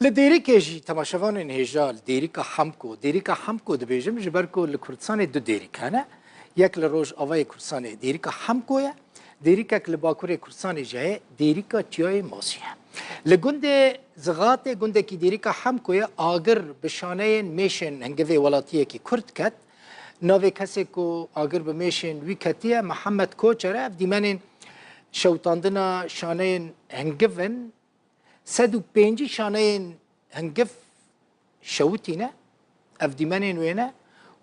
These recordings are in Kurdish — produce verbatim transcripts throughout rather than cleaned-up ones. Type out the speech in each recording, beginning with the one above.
Li Dêrikê jî temaşevanên hêja li Dêrika Hemko, Dêrika Hemko dibêjim, ji ber ku li Kurdistanê du Dêrik hene. Yek li Rojavayê Kurdistanê Dêrika Hemko ye, Dêrikek li Bakurê Kurdistanê jî heye, Dêrika Çiyayê Masî ye. Li gundê Zixatê, gundekî Dêrika Hemko ye, agir bi şaneyên mêşên hingivê welatiyekî Kurd ket. Navê kesê ku agir bi mêşên wî ketiye, Mihemed Koçer e. Ev dîmenên şewitandina şaneyên hingiv in. Sed û pêncî şaneyên hingiv şewitîne, ev dîmenên wê ne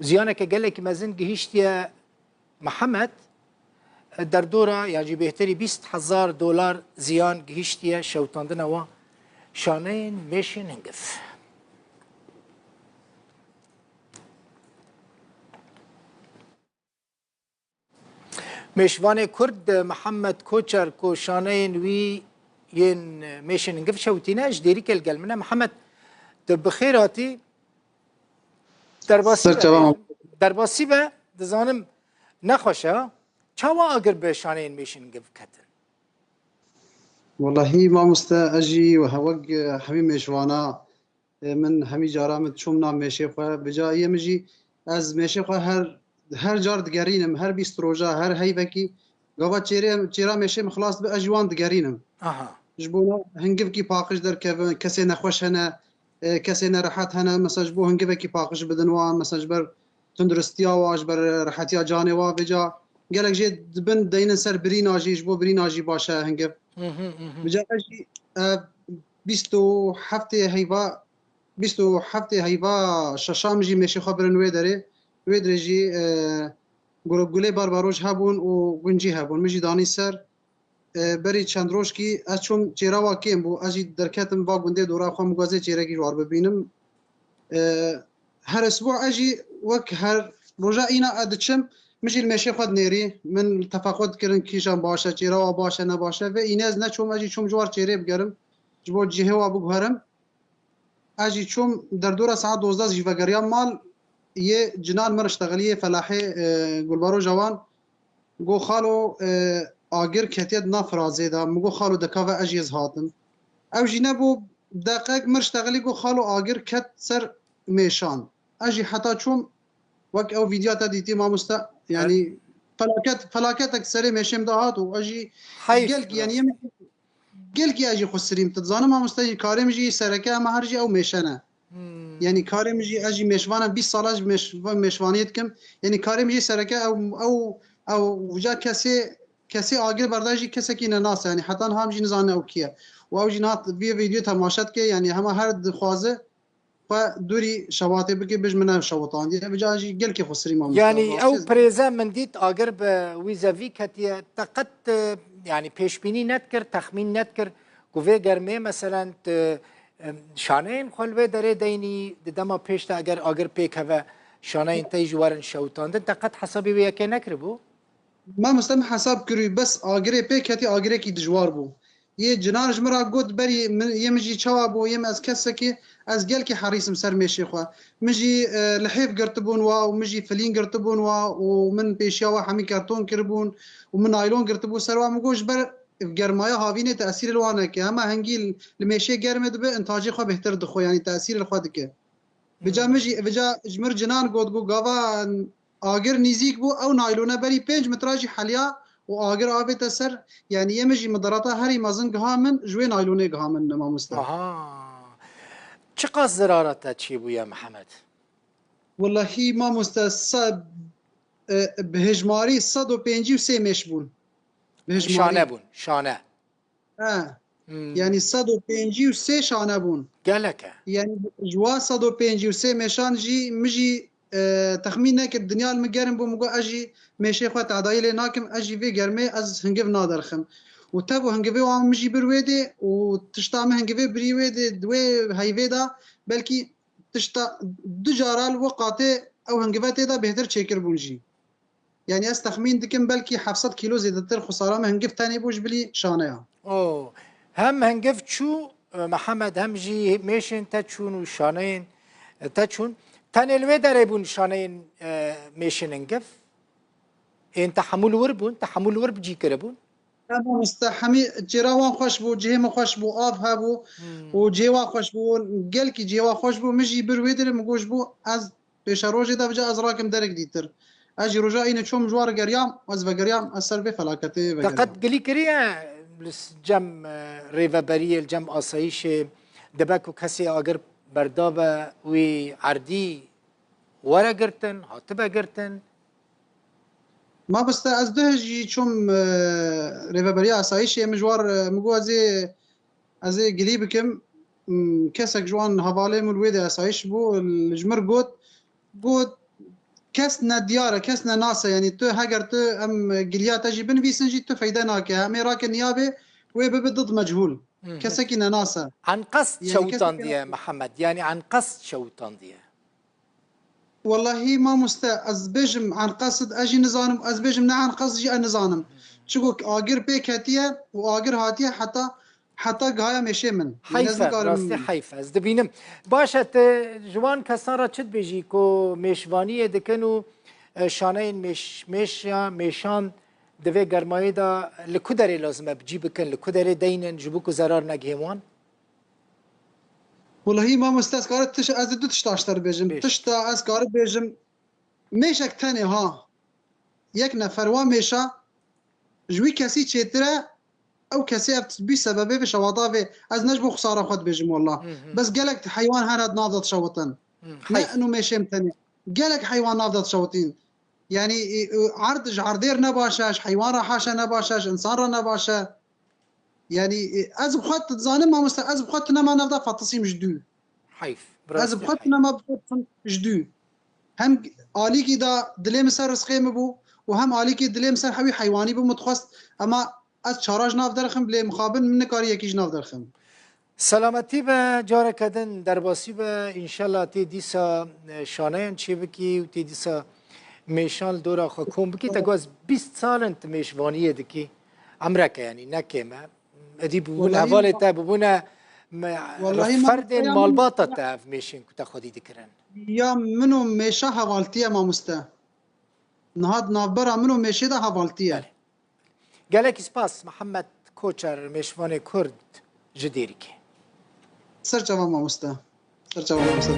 û ziyaneke gelekî mezin gihîştiye Mihemed. Derdora, yan jî bêhtirî bîst hezar dolar ziyan gihîştiye şewitandina wan şaneyên mêşên hingiv. Mêşvanê Kurd Mihemed Koçer ku şaneyên wî yên mêşên hingiv şewitîne, ji Dêrikê li gel min e. Mihemed, tu bi xêr hatî. Derbasî Ser be, çavan. Derbasî be, dizanim nexweş e. Çawa agir bi şaneyên mêşên hingiv ketin? Wellahî mamoste, ez jî we hewek, e, hemî mêşvana, e, min hemî cara min çûm na mêşê xwe. Vêca yê min jî, ez mêşê xwe her, her car digerînim, her bîst roja, her heyvekî, gava çêrê, çêra mêşê min xilas dibe, ez ji wan digerînim. Aha. Ji bo na hingivkî paqij derkevin, kesê nexweş hene, e, kesê nerehet hene, mesela ji bo hingivekî paqij bidin wan, mesela ji ber tunduristiya wan, ji ber rehetiya canê wan, vêca gelek jê dibin deynin ser birîna jî, ji bo birîna jî baş e hingiv. Hı hı, hı hı. Vêca ez jî, e, bîst û heftê heyva, bîst û heftê heyva şeşa min jî mêşê xwe birin wê derê. Wê derê jî, e, gul-, gulê barbaroj hebûn û guncî hebûn. Min jî danî ser. E, berî çend rojkî ez çûm çêra wa kêm bû. Ez jî derketim va gundê dora xwe, min got ez ê çêrekî ji war bibînim. E, her isbû ez jî wek her roja îna ez diçim, min jî li mêşê xwe dinêrî. Min tefequt dikirin kîjan baş e, çêra wa baş e, ne baş e. Vê îne ez neçûm, ez jî çûm ji war çêrê bigerim. Ji bo cihê wa biguherim. Ez jî çûm derdora saet dozdeh jî vegeriya mal, yê cinan mir ştexilî, yê felahê, e, gulbaroja wan. Go xalo, e, agir ketiye di nav firazê de. Min go xalo deka ve ez jî ez hatim. Ew jî nebû, deqek mir ştexilî go xalo agir ket ser mêşan. Ez jî heta çûm wek ew vîdya te dîtî mamoste, yanî felaket, felaketek serê mêşê min de hat û ez jî Heyf gelkî, yanî biraz. yê min Gelkî ez jî xwe sirîm. Tu dizanim mamoste jî karê min jî sereke hema her jî ew mêşe ne. Hmm. Yanî karê min jî ez jî mêşvan im, bîst sala ji mêş-, mêşvaniyê dikim. Yanî karê min jî sereke ew, ew, ew uca kesê, kesê agir berda jî kesekî nenas e. Yanî heta niha em jî nizanin ew kî ye. Û ew jî niha vê vîdyoyê temaşe dike. Yanî hema her dixwaze xwe dûrî şewatê bike, bêj min ev şewitandiye. Vêca jî gelkî xwe sirî mamoste. Yanî ew pirêze min dît agir bi wî zevî ketiye. Te qet, e, yanî pêşbînî nedikir, texmîn nedikir ku vê germê, meselen, tu, em, şaneyên xwe li vê derê deynî, di dema pêş de eger agir pêk heve, şaneyên te jî werin şewitandin. Te qet hesabê wê yekê nekiribû? Mamoste, min hesab kirî, bes agirê pêk ketî, agirekî dijwar bû. Yê cinan ji min re got, berî min, yê min jî çawa bû, yê min ez kesekî, ez gelkî herîs im ser mêşê xwe. Min jî, e, lihêv girtibûn wa û min jî filîn girtibûn wa û min pêşiya wa hemî karton kiribûn û min naylon girtibû ser wa. Min got, ji ber germaya havînê tesîrê li wan neke. Hema hingî li, li mêşê germê dibe, intacê xwe bêhtir dixwe, yanî tesîrê li xwe dike. Vêca Hmm. min jî, vêca ji mir cinan got, got, gava agir nîzîk bû, ew naylone berî pênc metre jî heliya û agir avête ser, yanî yê min jî midarata herî mezin giha min, ji wê naylonê giha min ne mamoste. Aha. Çiqas zirara te çêbûye Mihemed? Wellahî mamoste, se-, e, bi hejmarî sed û pêncî û sê mêş bûn. Bi hejmarî. Şane bûn, şane. He. Hmm. Yanî sed û pêncî û sê şane bûn. Gelek e. Yanî ji wa sed û pêncî û sê mêşan jî min jî, e, texmîn nekir, dinya li min germ bû, min got ez jî mêşê xwe tedayî lê nakim, ez jî vê germê ez hingiv naderxim. Û tev û hingivê wan min jî bir wê dê û tişta min hingivê birî wê dê, di wê heyvê de belkî tişta du cara li wê qatê ew hingive tê de bêhtir çêkir bûn jî. Yanî ez texmîn dikim belkî heft sed kîlo zêdetir xwesara me hingiv tenê bû ji bilî şaneya. O, hem hingiv çû, e, Mihemed, hem jî mêşên te çûn û şaneyên, e, te çûn. Tenê li wê derê bûn şaneyên, e, mêşên hingiv? Ên tehemûl wir bûn, tehemûl wir bi cî kiribûn? Em mamoste hemî çêra wan xweş bû, cihê min xweş bû, av hebû Hmm. û cihê wan xweş bû, gelkî cihê wan xweş bû. Min jî bir wê dirê min got ji bo ez pêşerojê de bice ez rakim derek dîtir. Ez jî roja înê çûm ji wan re geriyam, ez vegeriyam, ez ser vê felaketê Te vegeriyam. Qet gilî kiriye li s-, cem, e, rêveberiyê, li cem asayîşê, dibe ku kesê agir berdabe wî erdî were girtin, hatibe girtin? Mamoste, ez duh jî çûm, e, rêveberiya asayîşê, min ji war, e, min got ez ê, ez ê gilî bikim. M, kesek ji wan hevalê min wê de asayîş bû, li ji mir got, got, kes ne diyar e, kes ne nas e, yanî tu heger tu em giliya te jî binivîsin jî tu feyde nake. Em ê rake niyabê wê bibe did mechûl. Hı hı. Kesekî ne nas e. Enqest Yanî kesekî çewtandiye Mihemed, yanî enqest çewtandiye. Wellahî mamoste, ez bêjim enqesit ez jî nizanim, ez bêjim ne enqest jî ez nizanim. Çiku agir pê ketiye û agir hatiye heta, heta gihaya mêşê min. Yanî ez Heyf e, nikarim rastî heyf e. Ez dibînim. Baş e, tu ji wan kesan re çi dibêjî ku mêşvaniyê dikin û, e, şaneyên mêş-, mêşa, mêşan di vê germayê de li ku derê lazim e bi cî bikin, li ku derê deynin ji bo ku zerar negihê wan? Wellahî mamoste, ez kare tiş-, ez ê du tişta ji te re bêjim. Bêj. Tişta ez kare bêjim, mêşek tenê ha. Yek nefer wa mêşa ji wî kesî çêtir e, ew kesê ev bî sebebê vê şewata vê. Ez ne ji bo xisara xwe dibêjim wella. Hı hı. Bes gelek heywan her hat nav de dişewitin. Hı, Ne heyf. ino mêşê min tenê. Gelek heywan nav de dişewitîn. Yanî, e, e, erd ji erdê re ne baş e, ji heywan re haşa ne baş e, ji insan re ne baş e. Yanî, e, ez bi xwe dizanim, mamoste, ez bi xwe tu nema nav de fetisîm ji dû. Heyf. Ez bi xwe tu nema bi xwe dizanim ji dû. Hem alîkî da dilê min ser rizqê min bû û hem alîkî dilê min ser hewî heywanî bû, min dixwest, ema ez çara ji nav derxim, lê mixabin min nikarî yekî ji nav derxim. Selametî be, careke din derbasî be, înşallah tê dîsa, e, şaneyan çêbikî û tê dîsa mêşan li dora xwe kom bikî. Te got bîst sal in tu mêşvaniyê dikî. Emreke, yanî ne kêm e. Edî bûbûne Wellahî hevalê ma-, te, bûbûne me-, wellahî ferdên mamoste ya min malbata te ev mêşên ku te xwedî dikirin. Ya min û mêşa hevaltiye mamoste. Niha di navbera min û mêşê de hevaltiye. Belê. Gelekî spas Mihemed Koçer, mêşvanê Kurd ji Dêrikê. Ser çava mamoste. Ser çava mamoste.